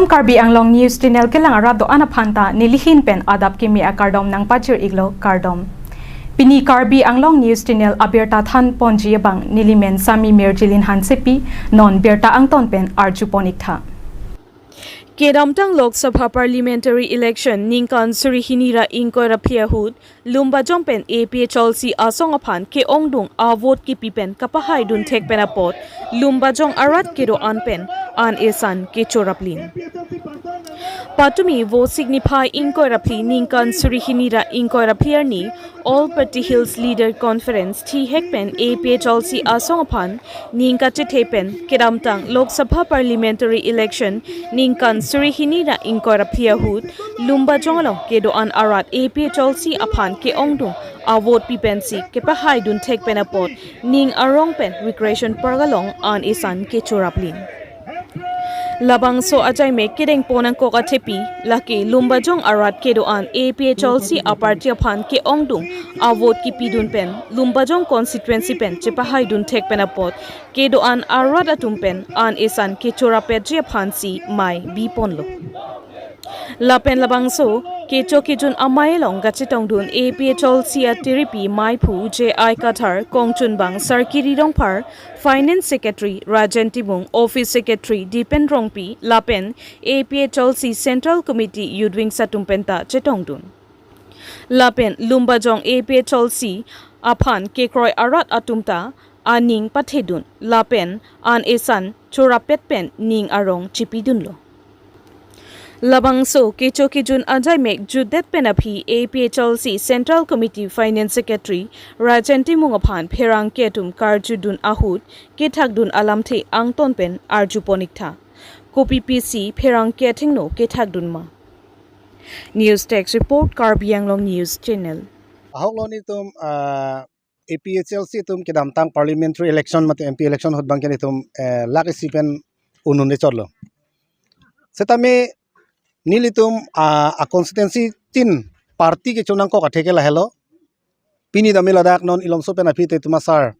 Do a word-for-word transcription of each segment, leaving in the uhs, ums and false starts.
Karbi Anglong News Channel kelang arat do-an aphan ta nelihin pen adap kimi akardom nangpajir-iklo, kardom. Pini Karbi Anglong News Channel abirta thanponji abang nelimen Sami Mirjilin Hansepi, non birta angton pen arjupon-iktha. Kedamtang Lok Sabha Parliamentary Election ningkan suri hini ra ingkoi ra phli ahut Lumbajong pen A P H L C asong aphan ke-ongdung avote kipi pen kapahaidun thek pen apot Lumbajong arat kedo-an pen an esan kechoraplin. Patumi Vosik niphai ingkoi ra phli ningkan suri hini ra ingkoi ra phli arni All Party Hills Leader Conference thihek pen A P H L C asong aphan ning kachethe pen kedamtang Lok Sabha Parliamentary Election ningkan suri hini ra ingkoi ra phli ahut Lumbajong along kedo-an arat A P H L C aphan ke-ongdung avote pi pensi kepahaidun thek pen apot ning arong pen Recreation Park along an esan kechoraplin. Labangso ajaimek kedengpon angkok athepi lake Lumbajong arat kedo-an A P H L C aparty aphan ke-ongdung avote kipidun pen Lumbajong constituency pen chepahaidun thek pen apot kedo-an arat atum pen an esan kechorapetji aphansi mei biponlo. Lapen labangso kecho kejun amei along kachetongdun A P H L C atiripi meiphu J I Kathar, kongchunbang Sarkiri Rongphar, Finance Secretary Rajen Timung, Office Secretary Dipen Rongpi, lapen A P H L C Central Committee youth wings atum pen ta chetongdun. Lapen Lumbajong A P H L C aphan kekroi arat atum ta aning pathedun lapen an esan chorapet pen ning arong chipidunlo. Labangso kecho kejun ajaimek jutdet pen aphi A P H L C Central Committee Finance Secretary Rajen Timung aphan pherangke atum karjudun ahut kethakdun alamthe angton pen arjupon-iktha. Kopi pisi pherangke athengno kethakdun ma? News Desk Report, Karbi Anglong News Channel. Ahok lo nelitum, ah, A P H L C atum kedamtang parliamentary election mate M P election ahut abangke nelitum, eh, lak isi pen un-un-e chotlo. Setame nelitum, ah, a constituency tin party kecho nangkok athe ke lahelo. Pini tame ladak non Ilomso pen aphi te itum asar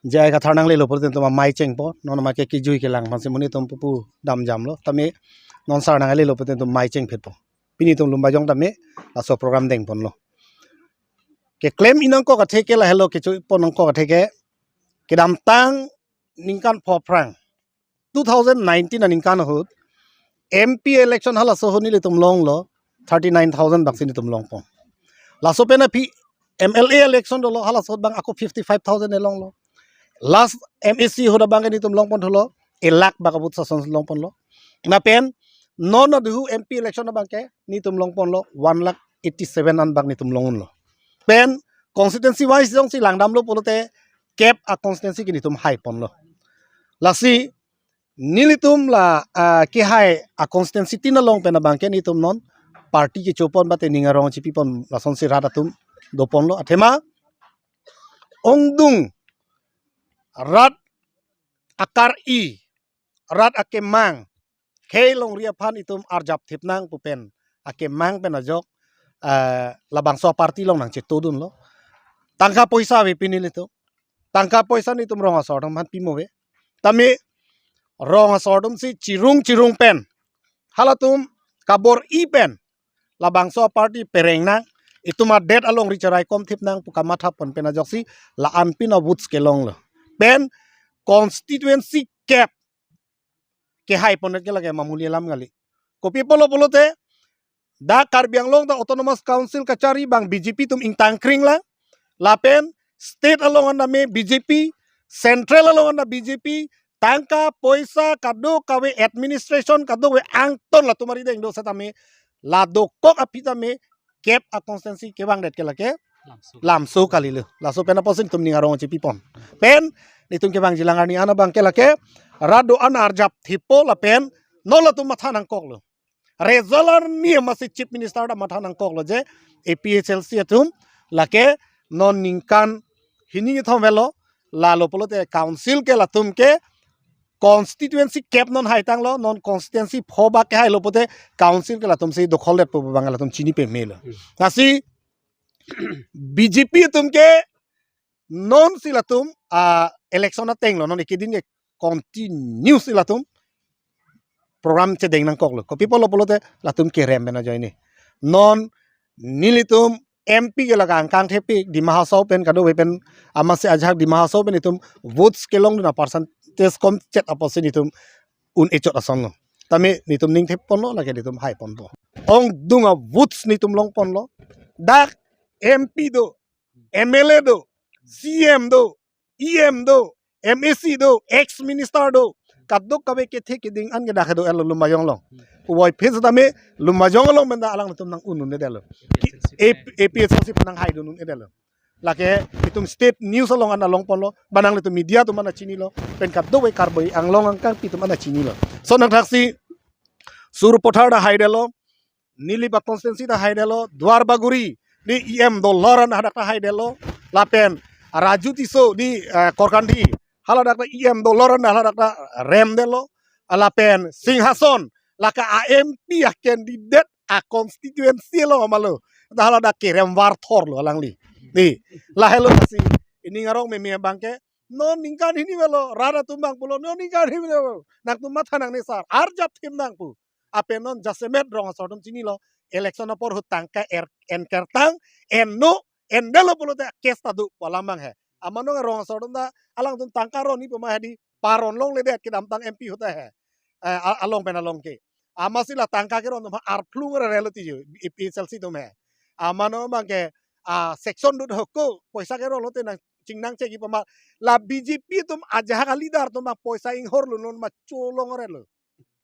J I Kathar nanglelo pulote itum amei chengpo, non amei ke kejui kelang aphansi monit atum pupu damjamlo. Tame non sar nanglelo pulote itum mei chengphetpo. Pini itum Lumbajong tame laso program dengponlo. Keklem-i nangkok athe ke lahelo, kechopon nangkok athe ke, kedamtang ningkan phophrang, two thousand nineteen aningkan ahut M P election halaso ahut nelitum longlo, thirty nine thousand baksi nelitum longpon. Laso pen aphi M L A election dolo, halaso ahut abang ako fifty five thousand e longlo. Last M A C ahut abangke nelitum longpon thulo, elak bak a-vote sasonsi longponlo. Lapen non aduhu M P election abangke nelitum longponlo, one lakh eighty seven an bak nelitum long-unlo. Pen constituency wise jongsi langdamlo pulote kep a constituency ke nelitum haiponlo. Lasi nelitum la, ah, kehai a constituency tin along pen abangke nelitum non party kechopon mate ning arong chipipon lasonsi rat atum doponlo. Athema ongdung, rat akar-i, rat akemang, khei longri aphan itum arjap thip nang pu pen akemang pen ajok, eh, labangso party along nangchetodunlo. Tangka poisa avepin nelitum. Tangka poisa nelitum rong asor atum aphan pimo ave. Tame rong asor atumsi chirung chirung pen, halatum kabor-i pen labangso party pereng nang, itum adet alongri cheraikom thip nang pu kamathapon pen ajoksi la-an pin a-votes kelonglo. Pen constituency kep kehaipondet ke lake mamuli alam kali. Kopi apotlo pulote, dak Karbi Anglong ta Autonomous Council kachari abang B J P atum ingtangkring lang, lapen state along an tame B J P, central along an ta B J P, tangka poisa kadokave, administration kadokave angton latum arideng do setame, la dokok aphi tame kep a constituency kevangdet ke lake Lamso. Lamso kalilo. Laso pen apotsi nelitum ning arong chipipon. Pen nelitum kevangji lang arni an abangke lake rat do-an arjap thippo lapen non latum matha nangkoklo. Result arni amatsi Chief Minister ta matha nangkoklo je A P H L C atum lake non ningkan hini kethom avelo, lalo pulote council ke latum ke constituency kep non haitanglo, non constituency pho bak kehailo pulote council ke latumsi dokholdet pu abang latum chini pemelo. Hmm. Lasi B J P atum ke nonsi latum, ah, election atenglo, non ekedin ke continuously latum program chedeng nangkoklo. Kopi pulo pulote latum kerem pen ajoine. Non nelitum M P ke la kangkang thepik Dima Hasao pen kadokave pen amatsi ajahak Dima Hasao pen itum votes kelongdun a-percentage komchet apotsi itum un-e chot asonlo. Tame netum ning thepponlo lake netum haiponpo. Ongdung a-votes netum longponlo. Dak M P do, M L A do, C M do, E M do, M A C do, ex minister do, kadokave kethe keding an ke dak kedo-etlo Lumbajong along. Puvoiphit setame Lumbajong along pen ta alangtum nang un-un-edetlo. Ki-, A P H L C pen nang haidun un-edetlo. Lake itum state news along an longponlo, ba nanglitum media atum an chinilo, pen kadokave Karbi Anglong angkangpi atum an chinilo. So nangthaksi Sarupathar ta haidetlo, Nilip a-constituency ta haidetlo, Duar Bagori di E M Dolor an hadak ta haidetlo, lapen Raju Tisso di, eh, Korkanthi, haladak ta E M Dolor an haladak ta remdetlo, lapen Singhason lake a-M P a-candidate a-constituency lo amalo. Ta haladak kerem varthorlo alangli. Di, lahelo si, ining arong meme abangke, non ningkan hini avelo, rat atum abang pulo, non ningkan hini avelo. Nangtum matha nangne sar, arjap thim nang pu. Apen non jasemet rong asor atum chinilo, election apor ahut tangka er, enkertang, enno, endetlo pulote case ta do pu alam abang he. Amano rong asor atum ta, alangtum tangka ron ni puma he di, paron longledet kedamtang M P ahut he. Eh, a-, along pen along ke. Amatsi la tangka keron atum arphlung rerelo tiju, A P H L C atum he. Amano abangke, ah, section dut hoko, poisa keron lote nang chingnang cheki puma. La B J P atum ajahak a-leader atum ma poisa inghor lo non ma cholong relo.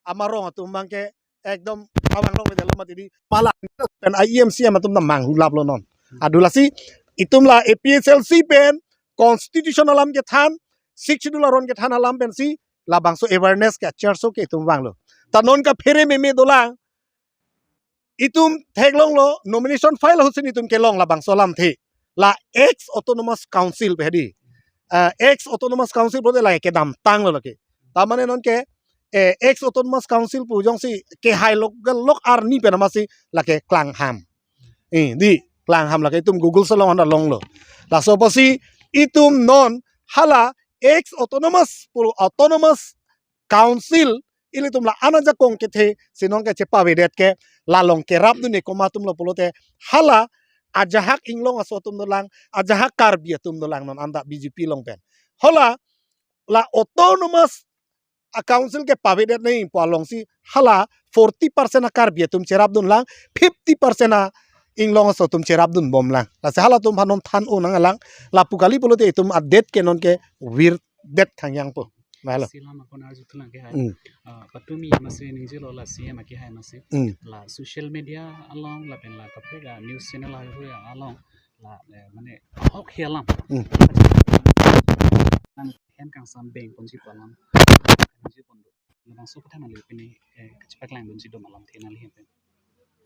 Ama rong atum abangke ekdom abang longledetlo mati di. Pala pen E M C M atum ta manghulaplo non. Adu lasi itum la A P H L C pen constitution alam kethan, Sixth Schedule aron kethan alam pensi labangso awareness ke church ke itum vanglo. Ta non kaphere meme dolang. Itum theklonglo nomination file ahutsi itum kelong labangso alamthe. La ex autonomous council pu he di. Eh, ex autonomous council pulote lake kedamtanglo lake. Ta mane non ke, eh, ex autonomous council pu jongsi kehai lok lok arni pen amatsi lake klangham. Eh, di klangham lake itum Google along anda longlo. Laso apotsi itum non hala ex autonomous pu autonomous council ilitum la-an ajakong kethe si non ke chepavedet ke la along kerapdun-e komat atumlo pulote hala ajahak Inglong aso atum dolang, ajahak Karbi atum dolang non anta B J P along pen. Hala la autonomous a-council kepavedet nangji pu alongsi hala forty percent a-Karbi atum cherapdunlang, fifty percent a-Inglong aso atum cherapdunbomlang. Lasi halatum aphan non than-o nanglang, lapu kali pulote itum a-date ke non ke virdet thangjangpo. Mahalo. Silam akon arjuthulang ke hai. Hmm. Ah, patumi amatsi ningjelo la C M akehai amatsi. Hmm. La social media along lapen la kaprek a-news channel along la, eh, mane ahok he alam. Hmm. Hem kangsam beng ponji pu alam. Ningjeponpo. Labangso aphuthak nangli pini, eh, kachepaklangdunji do ma alamthe nangli hem pen?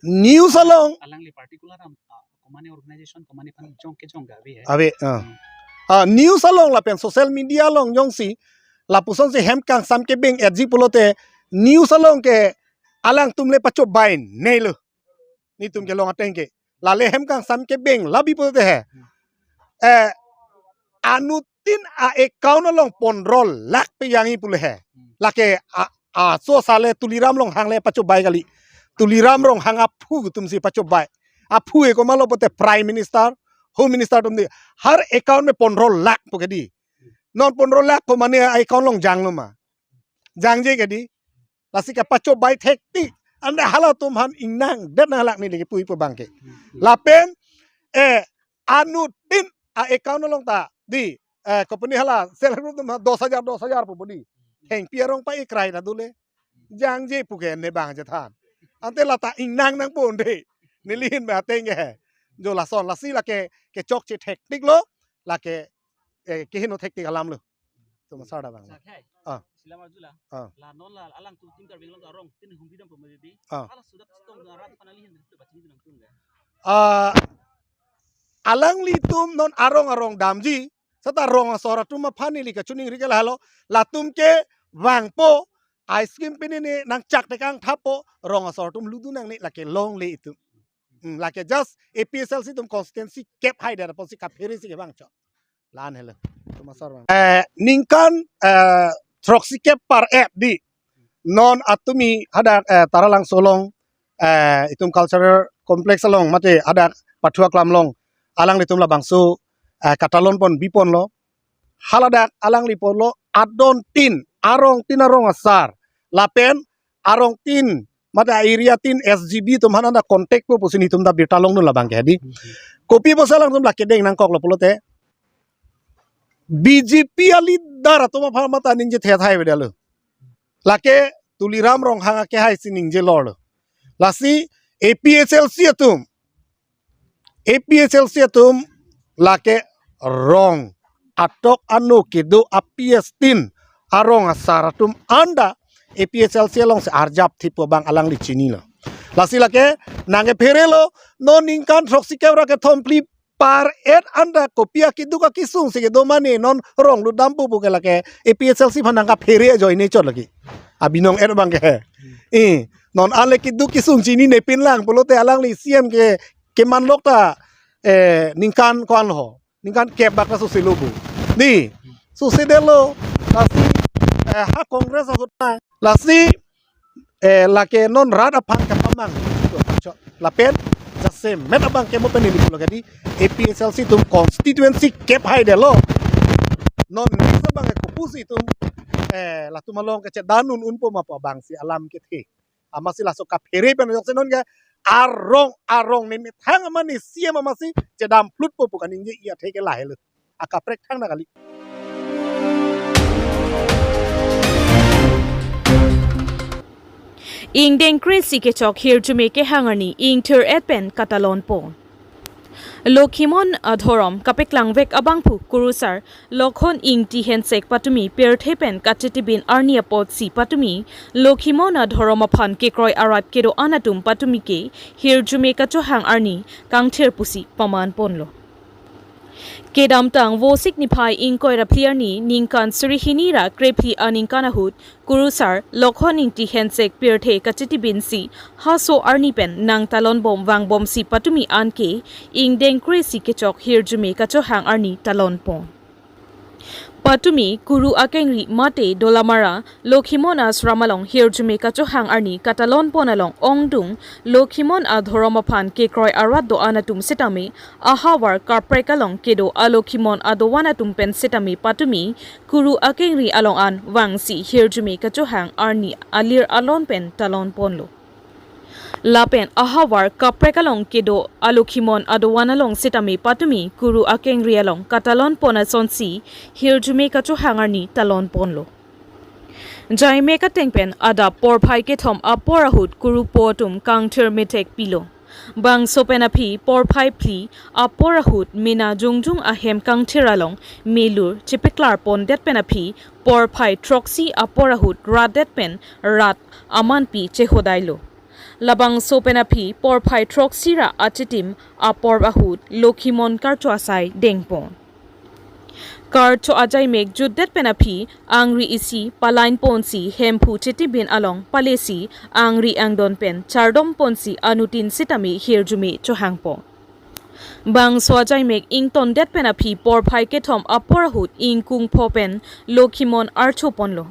News along. Alangli particular am, ah, komane organization, komane aphan jong ke jong ga ave hai. Ave, ah. Hmm. Ah, news along lapen social media along jongsi, lapusonsi hem kangsam kebeng-etji pulote, news along ke alangtum le pachobei-nelo. Netum kelong ateng ke. Lale hem kangsam kebeng labi pulote he. Eh, anuttin a-account along pondro lakh pejangji pule he. Lake a, aso sale Tuliram Ronghang le pachobei kali. Tuliram Ronghang aphu atumsi pachobei. Aphu e komatlo pulote Prime Minister, Home Minister atum di. Har account me pondro lakh pu ke di. Non pondro lakh pu mane a-account along janglo ma? Jangje ke di. Lasi kepachobei thektik. Anta halatum aphan ingnangdet nang halak neli kipu-i pu abangke. Lapen, eh, anuttin a-account along ta di, eh, company hala self group atum dos hajar, dos hajar pu pu di. Thengpi arong pa-ikrai ta dole. Jangje pu ke ne bang chethan. Ante la ta ingnang nangpo de. Neli hin ba ateng ke. Jo lason lasi lake kechokche thektiklo. Lake, eh, kehingno thektik alamlo. Tum asar ta bang. Sa khai. Ah. Silam arjulang. Ah. La non la alangtum Team Karbi Anglong arong tin humri dampo ma di. Ah. Hala sudak sitong rat aphan nangli hin tu bachin nangtum ga. Ah, alanglitum non arong arong damji, seta rong asor atum aphan neli kachiningri ke lahelo, latum ke vangpo, ice cream pini ne nangchak tekang thappo, rong asor atum ludun nangne lake longle itum. Hmm, lake just A P H L C atum constituency kep haidet apotsi kaphere si kevang chot. La-an helo. Tum asar bang. Eh, ningkan, eh, throksi kep par-et di. non atumi hadak, eh, Taralangso along, eh, itum cultural complex along mate hadak Pathu Aklam along alanglitum labangso, eh, katalon pon biponlo. Haladak alangli pulo adon tin, arong tin arong asar. Lapen arong tin mate area tin S G B atum aphan anta contact po pusi netum ta birta longdun labang ke hadi. Kopi pusi alangtum lake deng nangkoklo pulote, B J P a-leader atum aphan mate ningje thethai avedetlo. Lake Tuliram Ronghang ake hai si ningje lorlo. Lasi A P H L C atum, A P H L C atum lake rong atok ano kedo a-P S tin arong asar atum anta A P H L C alongsi arjap thipo abang alangli chinilo. Lasi lake nangkephere lo, non ningkan throksi kep ra kethom phli par et anta kopi akeduk akesung si kedo mane non rong lutdampo pu ke lake A P H L C aphan nangkaphere ajoine chot lake. Abinong et abang ke. Eh, non ale keduk kesung chinine pinlang pulote alangli C M ke kemanlok ta, eh, ningkan ko-an ho. Ningkan kep bak ta sose lo bu. Di, sosedetlo. Lasi, eh, ha Congress ahut na. Lasi, eh, lake non rat aphan kapamang. Lapen jasemet abang ke mo pen neli pulo kadi A P H L C atum constituency kep haidetlo. Non next abang ke kopusi itum, eh, latum along kachedandun unpo ma pu abangsi alam kethe. Amatsi laso kaphere pen ajok si non ke arong arong ne methang amat ne C M amatsi chedam phlutpo pu kaningje, iya theke lahelo. Akaprek thang na kali. Ingdeng kre-isi kechok hirjume kehang arni ingthir-et pen katalon pon. Lokhimon adhorom kapeklangvek abangphu Kurusar Lokhon Ingti Hensek patumi pirthe pen kachetibin arni apotsi patumi Lokhimon adhorom aphan kekroi arat kedo-an atum patumi ke hirjume kachohang arni kangthir pusi paman ponlo. Kedamtang Vosik niphai ingkoi ra phli arni ningkan suri hini ra krephli aningkan ahut Kurusar Lokhon Ingti Hensek pirthe kachetibinsi haso arni pen nangtalon bom vangbomsi patumi anke ingdeng kre-isi kechok hirjume kachohang arni talon pon. Patumi Kuru akengri mate Dolamara Lokhimon Ashram along hirjume kachohang arni katalon pon along ongdung Lokhimon adhorom aphan kekroi arat do-an atum sitame ahavar kaprek along kedo a-Lokhimon adovan atum pen sitame patumi Kuru akengri along an vangsi hirjume kachohang arni alir alon pen talon ponlo. Lapen ahavar kaprek along kedo a-Lokhimon adovan along sitame patumi Kuru akengri along katalon pon asonsi hirjume kachohang arni talon ponlo. Jaimek ateng pen adap porphai kethom apor ahut Kurupo atum kangthir methek pilo. Bangso pen aphi porphai phli apor ahut mena jongjung ahem kangthir along melur chepeklar pondet pen aphi porphai throksi apor ahut rat det pen rat amanpi chehodailo. Labangso pen aphi porphai throksi ra achitim apor ahut Lokhimon karcho asai dengpon. Karcho ajaimek jutdet pen aphi angri isi palain ponsi Hemphu chetibin along palesi angri angdon pen chardom ponsi anuttin sitame hirjume chohangpon. Bangso ajaimek ingtondet pen aphi porphai kethom apor ahut ingkung pho pen Lokhimon archo ponlo.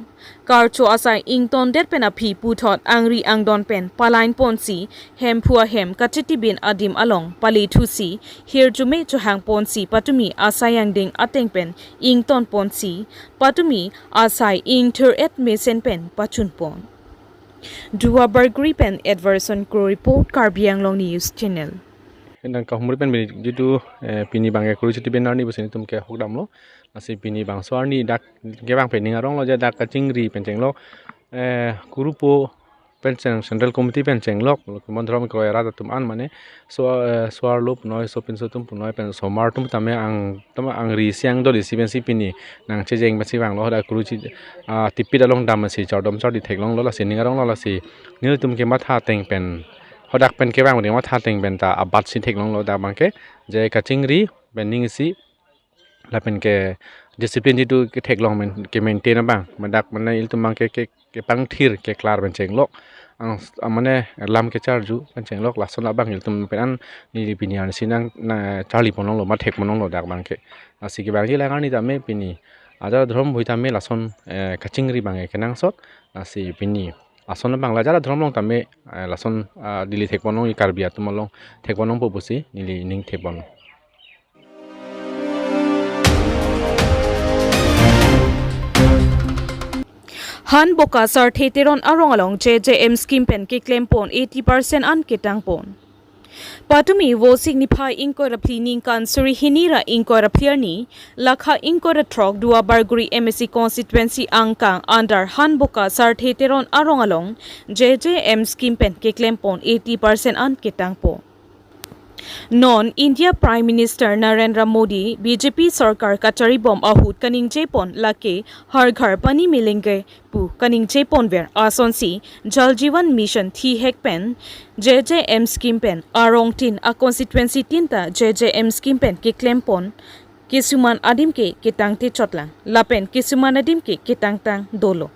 Karcho asai ingtondet pen aphi puthot angri angdon pen palain ponsi Hemphu ahem kachetibin adim along palethusi hirjume chohang ponsi patumi asai angdeng ateng pen ington ponsi patumi asai ingthir-et mesen pen pachun pon. Duar Bagori pen Edverson Kro report, Karbi Anglong News Channel. Nang kahumri pen bini jitu, eh, pini abangke Kuru Chetibin arni pusi netum ke hokdamlo. Lasi pini bangso arni dak kevang pen ning aronglo je dak kachingri pen chenglok, eh, Kurupo pen cheng, Central Committee pen chenglok, Lokhimon adhorom kekroi arat atum an mane so, eh, so-arlo punoi, sopinso atum punoi pen osomar atum tame ang, tame angri isi angdon isi pensi pini nangchejeng pensi vanglo, hadak Kuru Che-, ah, tipit along damsi chardom chardi theklonglo. Lasi ning aronglo, lasi nelitum kematha ateng pen, hadak pen kevang pen matha ateng pen ta abatsi theklonglo dak abangke, je kachingri pen ning isi lapen ke discipline jitu ketheklong men, ke maintain abang, madak mane ilitum abangke, ke, kepangthir keklar pen chenglok, ang, ang mane lam kecharju pen chenglok, lason abang ilitum pen an neli pini an si nang, na charli ponlonglo, mathek ponlonglo dak abangke. Lasi kevangji lang arni tame pini, Ajat adhorom bui tame lason, eh, kachingri abang kenangsot, lasi pini ason abang la ajat adhorom along tame, eh, lason, ah, neli thekponlong, e Karbi atum along thekponlongpo pusi neli ning thekpon. Hanboka Sarthe Teron arong along J J M scheme pen keklempon eighty percent an ketangpon. Patumi Vosik niphai ingkoi ra phli ningkan suri hini ra ingkoi ra phli arni, lakha ingkoi ra throk Duar Bagori M A C constituency angkang under Hanboka Sarthe Teron arong along J J M scheme pen keklempon eighty percent an ketangpo. Non India Prime Minister Narendra Modi B J P sorkar kacharibom ahut kaningjepon lake Har Ghar Pani Milenge pu kaningjepon ver asonsi Jal Jeevan Mission thihek pen J J M scheme pen arong tin a constituency tin ta J J M scheme pen keklempon, kisuman adim ke ketangte chotlang lapen kisuman adim ke ketangtang dolo.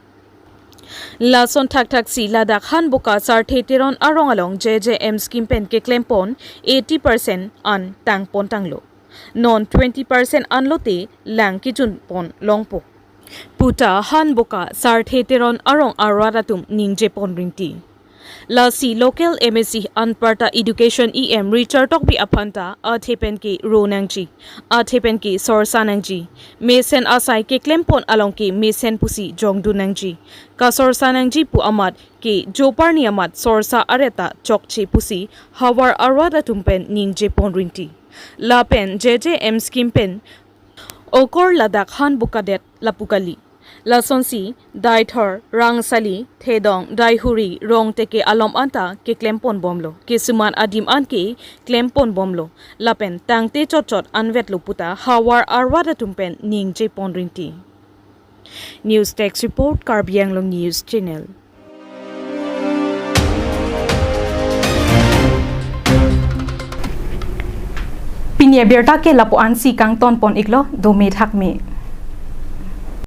Lason thakthaksi ladak Hanboka Sarthe Teron arong along J J M scheme pen keklempon eighty percent an tangpon tanglo. Non twenty percent an lote lang kejunpon longpo puta Hanboka Sarthe Teron arong arat atum ningjepon rinti. Lasi local M A C anparta Education E M Richard Tokbi aphan ta athe pen kero nangji, athe pen kesorsa nangji. Mesen asai keklempon along ke mesen pusi jongdun nangji, kasorsa nangji pu amat ke joparni amat sorsa areta chokche pusi havar arat atum pen ningjepon rinti. Lapen J J M scheme pen okor ladak Hanboka det lapu kali. Lasonsi Deithor, Rangsali, Thedong, Deihori, Rongteke alom anta keklempon bomlo, kisuman adim an ke klempon bomlo. Lapen tangte chotchot anvetlo puta havar arat atum pen ningjepon rinti. News Desk Report, Karbi Anglong News Channel. Pini abirta ke lapu ansi kangtonpon iklo, dome thakme.